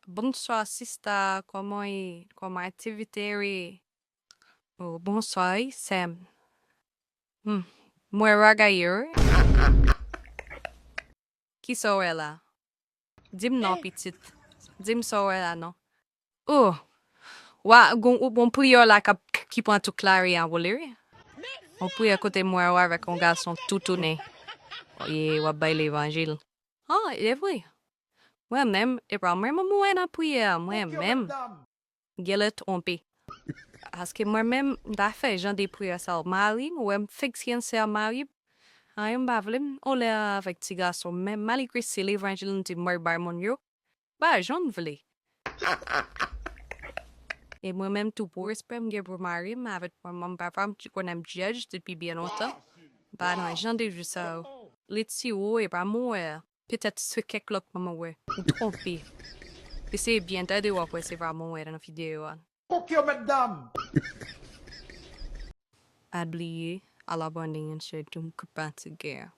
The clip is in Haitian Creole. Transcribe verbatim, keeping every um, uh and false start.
Bonswa sista, kòman ye? Kòman aktivite yo ye? Oh, bonswa wi sè m. Hmm. Mwen bagay yo wi. Kisa w wè la? Di m non pitit. Di m sa w wè la non. Oh. Wa gon ou bon priyè la k ap ki pran tout lari an wole wi. Yon priyè kote m wè w avèk yon gason toutoune. Ye w ap bay levanjil. Ah, e vre. Mwen menm, e pa mwen menm mwen nan priyè a, mwen menm. Genlè twonpe. Paske mwen menm, m ta fè jan de priyè sa yo. Mari m, ou wè m fenk syen sè mari m. Anyen m pa vle, m olè avèk ti gason m menm, malgre se levanjil m di m mwen bay moun yo, pa janm vle. E mwen menm tou pou respè m gen pou mari m avèk manman m, papa m ki konnen m djèj depi byen lontan, m pa nan jan de vi sa yo. Li ti wo e pa mwen wè. Petèt se kèk lòt manman wè. Ou twonpe. Eseye byen tande w ap wè se pa mwen wè nan videyo a. Fòk yo mèt dam. Pa bliye, al abòne and share tou m k ap pati gen.